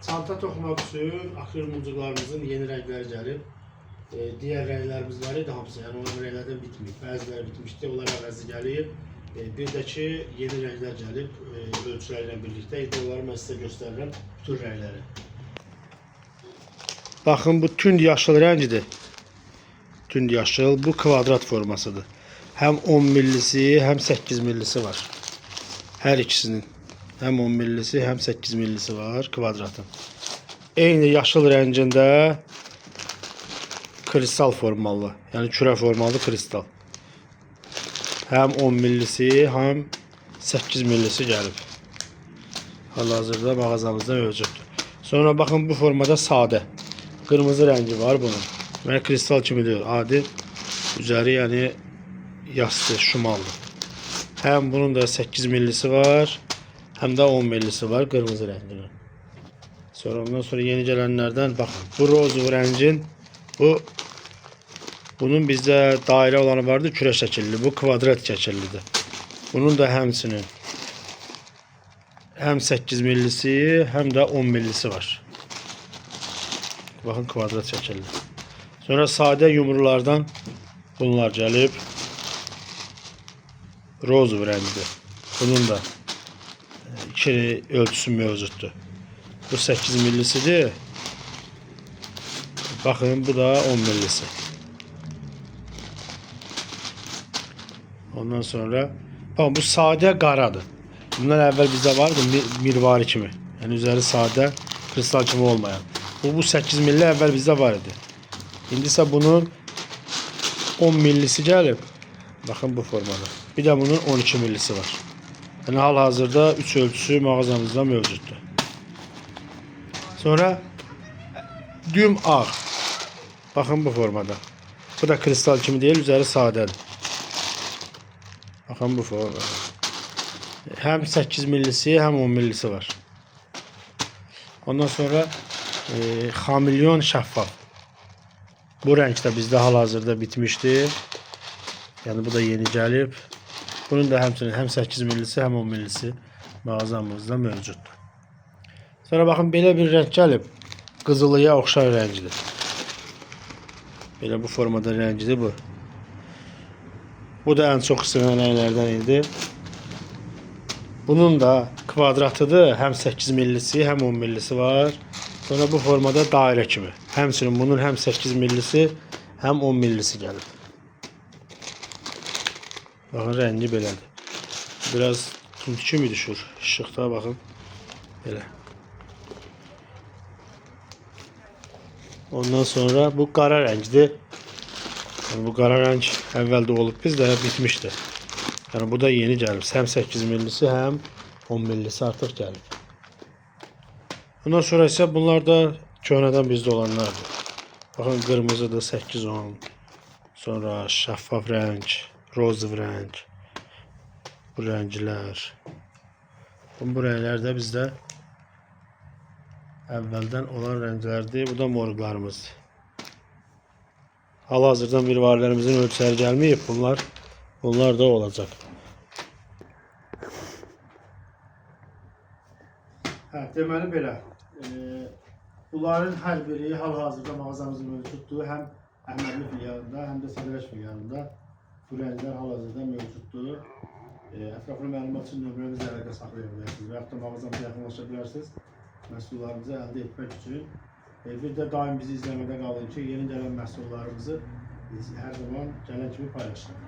Çanta toxumaq üçün akril mumcuqlarımızın yeni rəngləri gəlib. Digər rənglərimiz var idi hamısı. Yəni o rənglərdən bitməyib. Bəziləri bitmişdi, onlar əvəzi gəlib. Bir də ki, yeni rənglər gəlib ölçüləri ilə birlikdə. İndi onları mən sizə göstərirəm, bütün rəngləri. Baxın, bu tünd yaşıl rəngidir. Tünd yaşıl, bu kvadrat formasıdır. Həm 10 millisi, həm 8 millisi var. Hər ikisinin. Həm 10 millisi, həm 8 millisi var kvadratın. Eyni yaşıl rəngində kristal formalı, yəni kürə formalı kristal. Həm 10 millisi, həm 8 millisi gəlib. Hal-hazırda mağazamızda mövcuddur. Sonra baxın, bu formada sadə. Qırmızı rəngi var bunun. Yəni kristal kimi deyil, adi üzəri yəni yastı, şumallı. Həm bunun da 8 millisi var, həm də 10 millisi var qırmızı rənginin. Sonra ondan sonra yeni gələnlərdən baxın, bu roz rəngin bunun bizdə dairə olanı vardı, kürə şəkilli. Bu kvadrat şəkillidir. Bunun da həmçinin həm 8 millisi, həm də 10 millisi var. Baxın, kvadrat şəkilli. Sonra sadə yumrulardan bunlar gəlib. Roz rəngidir. Bunun da iki ölçüsü mövcuddur. Bu 8 millisidir. Baxın, bu da 10 millisi. Ondan sonra baxın, bu sadə qaradır. Bundan əvvəl bizdə vardı mirvari kimi. Yəni üzəri sadə, kristal kimi olmayan. Bu 8 milli əvvəl bizdə var idi. İndi isə bunun 10 millisi gəlib. Baxın, bu formada. Bir də bunun 12 millisi var. Yəni hal-hazırda 3 ölçüsü mağazamızda mövcuddur. Sonra düm ağ. Baxın, bu formada. Bu da kristal kimi deyil, üzəri sadədir. Baxın, bu formada. Həm 8 millisi, həm 10 millisi var. Ondan sonra xamilyon şəffaf. Bu rəng də bizdə hal-hazırda bitmişdi. Yəni bu da yeni gəlib. Bunun da həmçinin həm 8 millisi, həm 10 millisi mağazamızda mövcuddur. Sonra baxın, belə bir rəng gəlib. Qızılıya oxşar rəngdir. Belə bu formada rəngidir bu. Bu da ən çox istənilən rənglərdən idi. Bunun da kvadratıdır. Həm 8 millisi, həm 10 millisi var. Sonra bu formada dairə kimi. Həmçinin bunun həm 8 millisi, həm 10 millisi gəlib. Baxın, rəngi belədir. Biraz tund kimi düşür işıqda, baxın. Belə. Ondan sonra bu qara rəngdir. Yəni bu qara rəng əvvəldə olub bizdə, bitmişdi. Yəni bu da yeni gəlib. Həm 8 millisi, həm 10 millisi artıq gəlib. Ondan sonra isə bunlar da köhnədən bizdə olanlardır. Baxın, qırmızıdır 8-10. Sonra şəffaf rəng, roz rəng. Bu rənglər. Bu rənglər də bizdə əvvəldən olan rənglərdir. Bu da morqlarımızdır. Hal-hazırda mirvarilərimizin ölçüləri gəlməyib. Bunlar da olacaq. Hə, deməli belə. Bunların hər biri hal-hazırda mağazamızda mövcuddur. Həm Əhmədli filialında, həm də Sadələş filialında bu rənglər hal-hazırda mövcuddur. Ətraflı məlumat üçün nömrəmizlə əlaqə saxlaya bilərsiniz və yaxud da mağazamıza yaxınlaşa bilərsiniz məhsullarımızı əldə etmək üçün. Bir də daim bizi izləmədə qalın ki, yeni gələn məhsullarımızı biz hər zaman gələn kimi paylaşırıq.